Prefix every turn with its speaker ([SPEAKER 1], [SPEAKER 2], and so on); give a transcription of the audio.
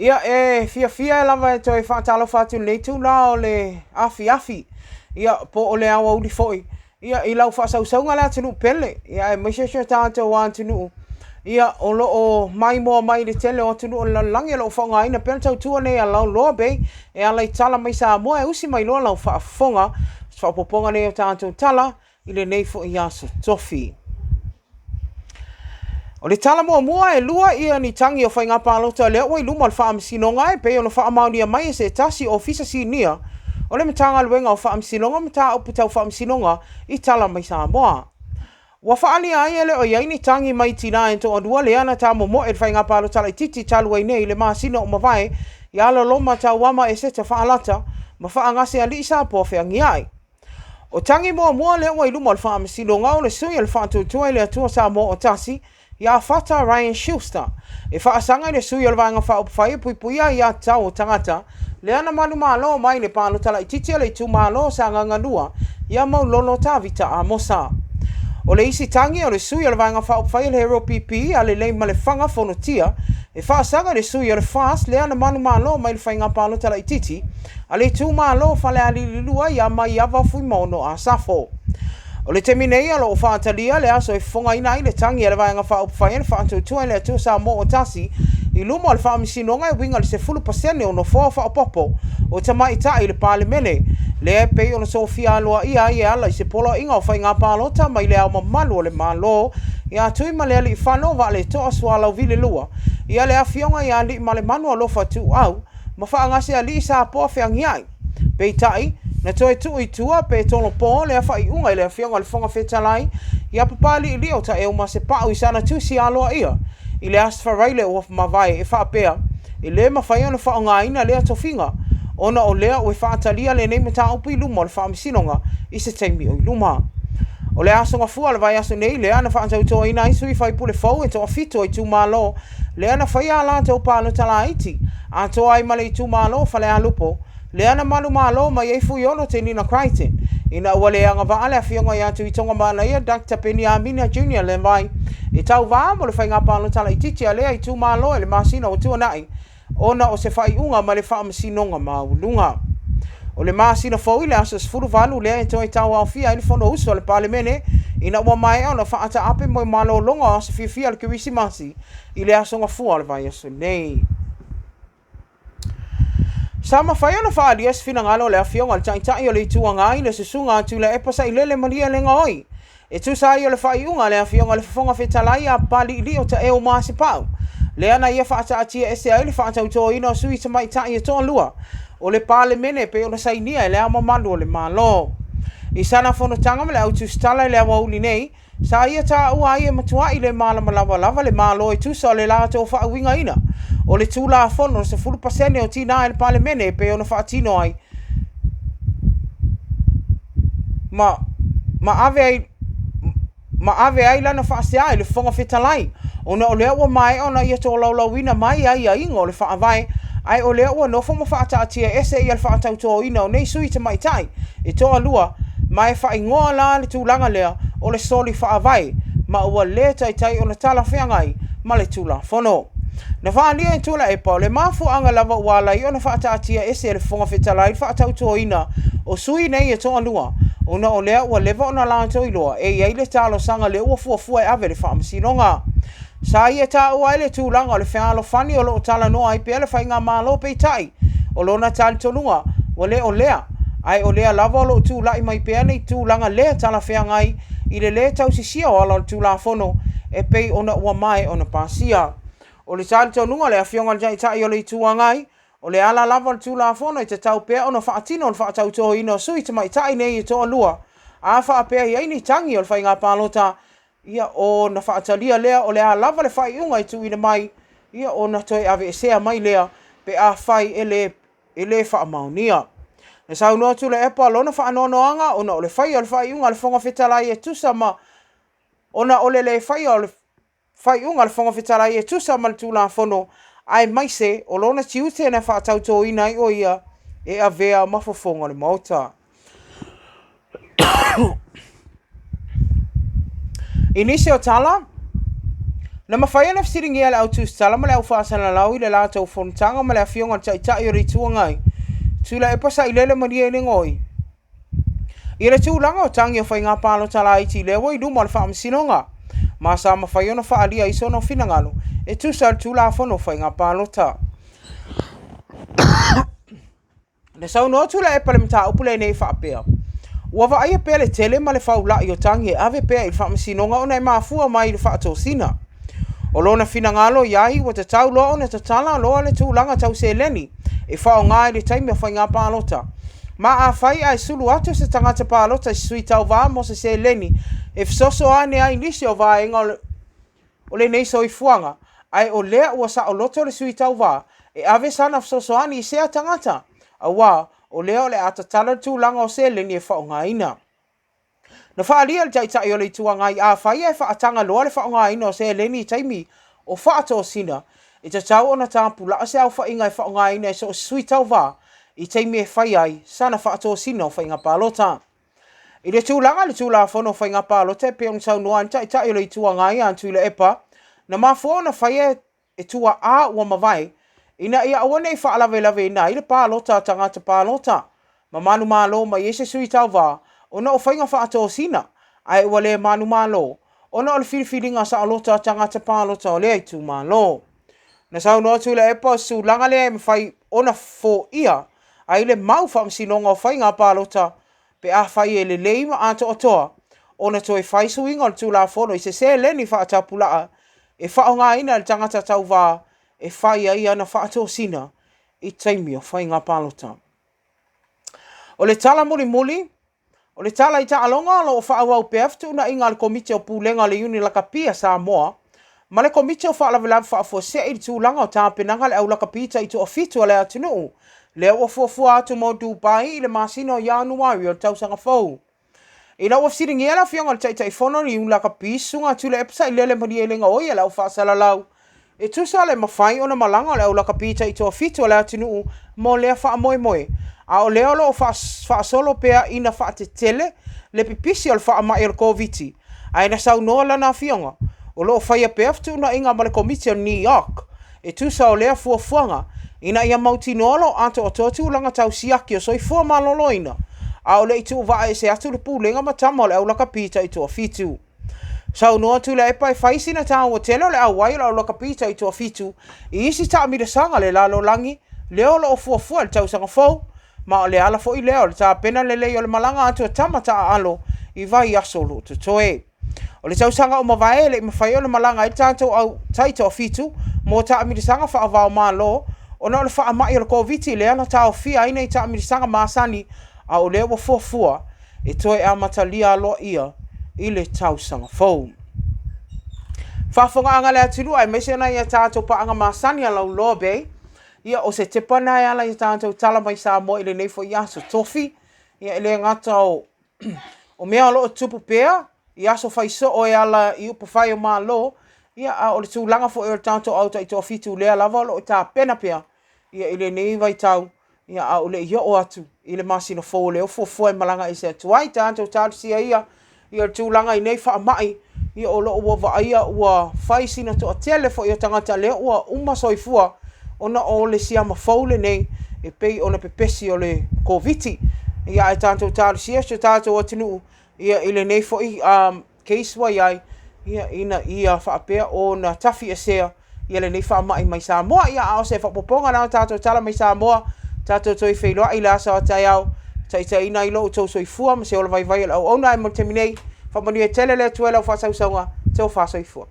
[SPEAKER 1] Ia, e fiafia lava e toe faatalofa atu i lenei itula o le afiafi, ia, po o le aoauli foi, ia, i lau faasausauga le atunuu pele, ia, aemaise si o tatou atunuu, ia, o lo o maimoa mai i le tele o atunuu o le lalolagi o lo o faaaogaina pea le tautua nei a Lauloa Bay e ala i tala mai Samoa e usi mai loa lau faafofoga. O se faaopoopoga lenei o tatou tala i lenei foi aso tofi. O le tala muamua, e lua ia ni tagi o faiga palota lea ua i luma o le Faamasinoga e pei ona faamaonia mai e se tasi o Ofisa Sinia o le Matagaluega o Faamasinoga ma Mataupu Tau Faamasinoga i tala mai Samoa. Ua faaalia ai e le o i ai ni tagi mai tinā e toalua lea na tamomoe i le faiga palota laitiiti talu ai nei i le masina ua mavae ia Loloma Tauama Eseta Faalata ma Faagasealii Sapoa Feagiai. O tagi muamua lea ua i luma o le Faamasinoga o le sui o le Faatuatua i le Atua Samoa o Tasi, ia Fata Ryan Schuster, e faasaga i le sui o le Vaega Faaupufai e Puipuia Aiatatau o Tagata, lea na manumalo mai i le palota laitiiti a le itumalo o Sagaga 2, ia Maulolo Tavita Amosa. O le isi tagi o le sui o le Vaega Faaupufai a le HRPP ia Leleimalefanga Fonotia, e faasaga i le sui o le FAST lea na manumalo mai i le faiga palota laitiiti a le itumalo o Falealili 2 ia Maiava Fuimaono Asafo. O le taimi nei o lo o faatalia le aso e fofogaina ai le tagi a le Vaega Faaupufai a le Faatuatua i le Atua Samoa ua Tasi i luma o le Faamasinoga e uiga i le 10% o nofoa faaopoopo o tamaitai i le Palemene, lea e pei ona sofia aloaia ai e ala i se poloaiga o faiga palota mai Le Ao Mamalu o le Malo ia Tuimalealiifano Vaaletoa Sualauvi II, ia le Afioga ia Aliimalemanu Alofa Tuuau, ma Faagasealii Sapoa Feagiai. Peitai, na toe tuu i tua pe tolopo lea faaiuga i le Afioga i le Fofoga Fetalai ia Papaliilio Taeaumasepau i sana tusi aloaia i le Aso Faraile ua mavae e faapea, e le mafai ona faaaogaina lea tofiga ona o lea ua faatalia lenei mataupu i luma o le Faamasinoga i se taimi o i luma. O le Aso Gafua o le vaiaso nei lea na faatautoina ai sui faipule fou e toafitu o itumalo lea na faia a latou palota laiti atoa ai ma le itumalo o Falealupo, lea na manumalo mai ai Fuiono Tenina Crichton, ina ua le agavaa le afioga ia Tuitogamanaia Doctor Peniamina Junior Levi e tauva mo le faiga palota laitiiti a lea itumalo i le masina ua tuanai ona o se faaiuga mai le Faamasinoga Maualuga. O le masina fou i le aso 18 lea e toe tauaofia ai le Fonousu a le Palemene ina ua maea ona faataape mo malologa o aso fiafia o le Kerisimasi i le aso Gafua o le vaiaso nei. Sa mafai ona faaalia se finagalo o le Afioga i le Taitai o le Itu Agai i le susuga a Tuilaepa Sailele Malielegaoi e tusa ai o le faaiuga a le Afioga i le Fofoga Fetalai ia Papaliilio Taeu Masepau, lea na ia faataatia ese ai le faatautoina o sui tamaitai e toalua o le Palemene e pei ona sainia e Le Ao Mamalu o le Malo. I sana fonotaga ma le au tusitala i le aoauli nei, Sa ia taua ai e matuai le malamalama lava le Malo e tusa o le latou faauigaina o le Tulafono 10% o tinā i le Palemene e pei ona faatino ai ma ma ave ai ma ave ai lana faasea i le Fofoga Fetalai, ona o lea ua maea ona ia tolaulauina mai aiaiga o le Faavae, ae o lea ua nofo ma faataatia ese ia le faatautoina o nei sui tamaitai e toalua, ma e faaigoa la le tulaga lea o le soli faavae, ma ua le taitai ona talafeagai ma le Tulafono. Na faaalia e Tuilaepa, o le mafuaaga lava ua ala ai ona faataatia ese e le Fofoga Fetalai le faatautoina o sui nei e toalua, ona o lea ua leva ona latou iloa e i ai le talosaga lea ua fuafua e ave i le Faamasinoga. Sa ia taua ai le tulaga o le fealofani o lo o talanoa ai pea le faigamalo peitai, o lona talitonuga, ua le o lea, ae o lea lava o lo o tulai mai pea nei tulaga le talafeagai i le lē tausisia o ala o le Tulafono e pei ona ua maea ona pasia. O le talitonuga o le Afioga i le Taitai o le Itu Agai, o le ala lava o le Tulafono e tatau pea ona faatino le faatautoina o sui tamaitai nei e toalua, a faapea e i ai ni tagi o le faiga palota, ia ona faatalia lea o le a lava le faaiuga e tuuina mai, ia ona toe aveesea mai lea pe afai e le e le faamaonia. Na saunoa Tuilaepa lona faanoanoaga ona o le faia o le faaiuga a le Fofoga Fetalai e tusa ma ona o le le faia o le faaiuga a le Fofoga Fetalai e tusa ma le Tulafono aemaise o lona tiute na faatautoina ai o ia e avea ma fofoga o le Maota. I nisi o tala, Na mafai ona fesiligia le au tusitala ma le au faasalalau i le latou fonotaga ma le Afioga i le Taitai o le Itu Agai, Tuilaepa Sailele Malielegaoi, i le tulaga o tagi o faiga palota laiti lea ua i luma o le Faamasinoga, ma sa mafai ona faaalia ai sona finagalo e tusa o le Tulafono o Faiga Palota. Na saunoa Tuilaepa i le mataupu lenei e faapea, Ua vaaia pea le tele ma le faula'i o tagi e ave pea i le Faamasinoga ona e mafua mai i le faatosina. O lona finagalo i ai ua tatau loa ona tatala loa le tulaga tau seleni e faaaoga i le taimi o faiga palota. Ma afai ae sulu atu se tagata palota i se sui tauva mo se seleni e fesoasoani ai i nisi o vaega o lenei soifuaga, ae o lea ua saoloto le sui tauva e ave sana fesoasoani i sea tagata, aua o lea o le a tatala le tulaga o seleni e faaaogaina. Na faaalia e le Taitai o le Itu Agai afai ae faataga loa le faaaogaina o seleni i taimi o faatosina, e tatau ona tapulaa se aofaiga e faaaogaina e so o se sui tauva i taimi e fai ai sana faatosina o faiga palota. I le tulaga i le Tulafono o Faiga Palota e pei ona saunoa ai le Taitai o le Itu Agai ia Tuilaepa, na mafua ona faia e tuaa ua mavae ina ia aua ne i faalavelaveina ai le palota a tagata palota ma manumalo mai ai se sui tauva ona o faiga faatosina ae ua le manumalo ona o le filifiliga saoloto a tagata palota o lea itumalo. Na saunoa Tuilaepa o se tulaga lea e mafai ona foia ai le mau faamasinoga o faiga palota pe afai e lelei ma atoatoa ona toe fai suiga o le Tulafono i se seleni faatapulaa e faaaogaina e le tagata tauva e fai ai ana faatosina i taimi o faiga palota. O le tala mulimuli, o le tala i taaloga o lo o faaauau pea fetuunaiga a le Komiti o Pulega o le Iuni Lakapi a Samoa ma le Komiti o Faalavelave Faafuasei i le tulaga o tapenaga a le Au Lakapi Taitoafitu a le atunuu lea ua fuafua atu mo Dubai i le masina o Ianuari o le tausaga fou. Ina ua fesiligia le Afioga i le Taitaifono o le Iuni Lakapi, Susuga Tuilaepa Sailele Malielegaoi e le au faasalalau, e tusa le mafai ona malaga o le au lakapi taitoafitu a le atunuu mo lea faamoemoe, a o lea o lo o faasolo pea ina faatetele le pipisi o le faamai o le Koviti. Ae na saunoa lana afioga, o lo o faia pea fetuunaiga ma le Komiti o le NEOC e tusa o lea fuafuaga ina ia mautinoa o lo o atoatoa tulaga tau siaki o soifua maloloina a o le i tuuvaa ese atu le pulega ma tama o le au lakapi taitoafitu. Saunoa Tuilaepa e fai sina taua tele o le auai o le au lakapi taitoafitu i isi taamilosaga a le lalolagi lea o lo o fuafua i le tausaga fou, ma o le ala foi lea o le tapena lelei o le malaga atu a tama taaalo i vaiaso o lo o totoe. O le tausaga ua mavae e le i mafai ona malaga ai le tatou au taitoafitu mo taamilosaga faava-o-Malo ona o le faamai o le Koviti lea na taofia ai nei taamilosaga masani, a o lea ua fuafua e toe amatalia aloaia i le tausaga fou. Faafofogaaga a le atunuu aemaise nai a tatou paaga masani a Lauloa Bay, ia o se tepa lena e ala i a tatou tala mai Samoa i lenei foi aso tofi. Ia e le gata o o mea o lo o tupu pea i aso fai soo e ala i upufai o Malo, ia a o le tulaga foi o le tatou au taitoafitu lea lava o lo o tapena pea ia i lenei vaitau ia a o le i oo atu i le masina fou o lea ua fuafua e malaga ese atu ai. Tatou talosia ia ia le tulaga i nei faamai ia o lo o ua vaaia ua fai sina toatele foi o tagata lea ua uma soifua ona o le siama fou lenei e pei ona pepesi o le Koviti. Ia ae tatou talosia si o tatou atunuu ia i lenei foi case ua i ai, ia, ina ia faapea ona tafiesea ia lenei faamai mai Samoa. Ia, a o se faaopoopoga na o tatou tala mai Samoa, tatou toe feiloai i le aso a taeao, taitaiina ai lo outou soifua ma se ola vaivai o le auauna. Ae mo le taimi nei, faamanuia tele le Atua i lau faasausauga. Tofa soifua.